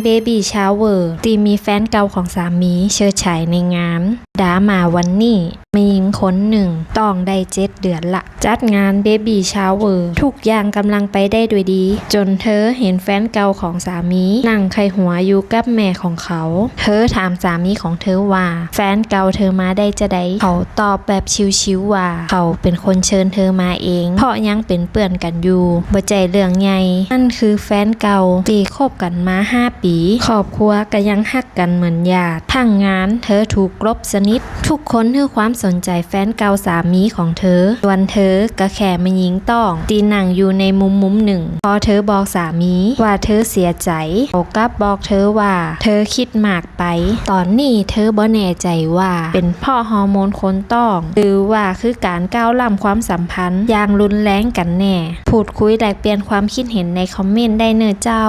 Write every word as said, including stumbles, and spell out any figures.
เบบีชาวเวอร์ตี้มีแฟนเก่าของสามีเชิดฉายในงาน ดราม่าวันนี้ แม่ญิงคนนึ่งต๊องได้เจ็ดเดือนละ จัดงานเบบีชาวเวอร์ ทุกอย่างก่ำลังไปได้ด้วยดี จ๋นเธอหันแฟนเก่าของสามี นั่งใค่หัวอยู่กับแม่ของเขา เธอถามสามีของเธอว่า แฟนเก่าเธอมาได้จาใด เขาตอบแบบชิวๆ ว่า เขาเป๋นคนเชิญเธอมาเอง เพราะยังเป๋นเปื้อนกั๋นอยู่ บ่ใจ้เรื่องใหญ่ นั่นคือแฟนเก่าตี้คบกั๋นมาห้าปี๋ ครอบครัวก็ยังฮักกั๋นเหมือนญาติ ทั้งงานเธอถูกกลบสนิท ทุกคนหื้อความสนใจ๋แฟนเก่าสามีของเธอ ส่วนเธอก็แค่แม่ญิงต๊องตี้นั่งอยู่ในมุมๆ นึ่ง พอเธอบอกสามีว่าเธอเสียใจ๋ เขากลับบอกเธอว่าเธอคิดมากไป ต๋อนนี้เธอบ่แน่ใจ๋ว่าเป๋นเพราะฮอร์โมนคนต๊อง หรือว่าคือก๋านก้าวล้ำความสัมพันธ์อย่างรุนแรงกั๋นแน่ พูดคุยแลกเปลี่ยนความคิดหันในคอมเมนต์ได้เน่อเจ้า